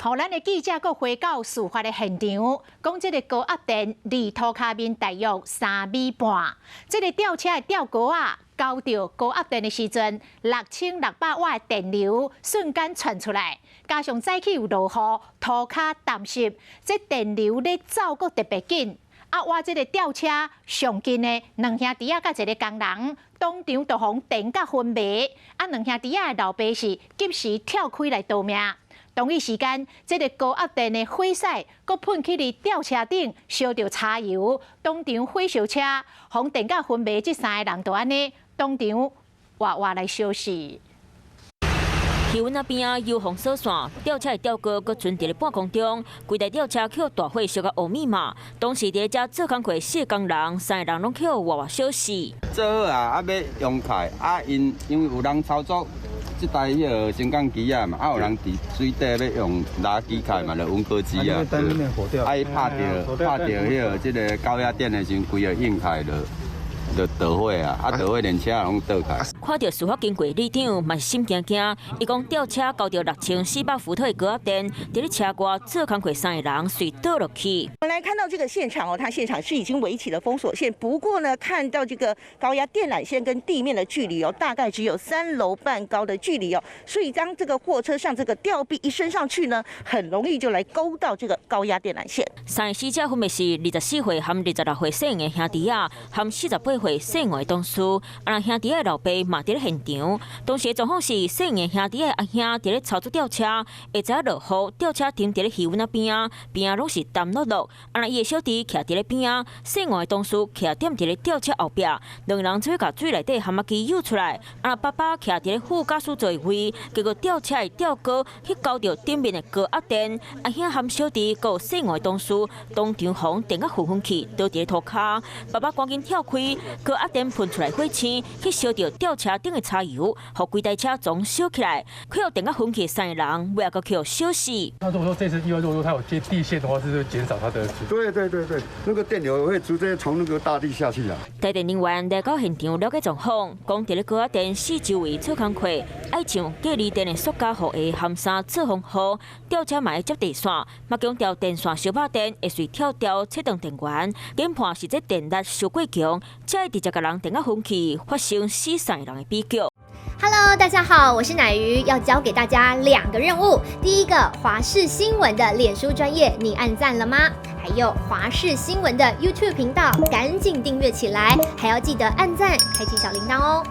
予咱的記者閣回到事發的現場，講這个高壓電離塗跤面大約3米半，這个吊車的吊鈎仔勾著高壓電的時陣，6600瓦的電流瞬間竄出來，加上早起有落雨，塗跤澹濕，這電流咧走閣特別緊。啊！倚這个吊車上近的兩兄弟仔佮一个工人，當場就予電甲昏迷。啊，兩兄弟仔的老爸是及時跳開來逃命。同一時間，這个高壓電的火勢閣噴去佇吊車頂，燒著柴油，當場火燒車，予電甲昏迷這三个人就按呢當場活活來燒死。氣溫那邊啊，油封鎖線，吊車的吊鈎閣存佇咧半空中，規台吊車予大火燒甲烏密碼。當時佇咧遮做工課四個工人，三个人攏予活活燒死。做好啊，啊欲用開，啊𪜶因為有人操作這台彼个升降機仔嘛，啊有人佇水底欲用拉機開嘛，就溫哥機啊，啊伊拍著彼个這个高壓電的時陣，規个應開就著火啊！啊，著火連車攏倒開。看著事發經過，里長嘛是心驚驚。伊講吊車勾著6400伏特的高壓電，佇咧車外做工課三个人隨倒落去。我們來看到這個現場哦，它現場是已經圍起了封鎖線，不過呢，看到這個高壓電纜線跟地面的距離哦，大概只有3樓半高的距離哦，所以當這個貨車上這個吊臂一升上去呢，很容易就來勾到這個高壓電纜線。三个死者分別是24歲和26歲姓的兄弟仔，和48歲姓黃的董事。啊，兄弟仔的老爸嘛佇咧現場。當時的狀況是，姓的兄弟仔阿兄佇咧操作吊車，會知影落雨，吊車停佇咧魚塭仔邊仔，邊仔攏是澹漉漉。啊，伊的小弟徛佇咧邊仔，姓黃的董事徛踮佇咧吊車後壁，兩个人做伙共水內底蚶仔機游出來。啊，爸爸徛佇咧副駕駛座位，結果吊車的吊鈎去勾著頂面的高壓電，阿兄和小弟閣有姓黃的董事當場予電甲昏昏去，倒佇咧塗跤。爸爸趕緊跳開，高壓電噴出來火星，去燒著吊車頂的柴油，予規台車總燒起來，予電甲昏去三个人，尾仔閣予燒死。那如果說這次意外，如果說它有接地線的話，是不是減少它的？對對對對，那個電流會直接從那個大地下去啊。台電人員來到現場了解狀況，講佇咧高壓電四周圍做工課，愛穿隔離電的塑膠護鞋和衫做防護，吊車嘛愛接地線，嘛強調電線相拍電會隨跳掉切斷電源，研判是這電力傷過強，才會直接共人電甲昏去，發生死三个人的悲劇。 Hello，大家好，我是奶魚，要交給大家兩個任務。第一個，華視新聞的臉書專頁，你按讚了嗎？還有華視新聞的 YouTube 頻道，趕緊訂閱起來，還要記得按讚，開啟小鈴鐺哦。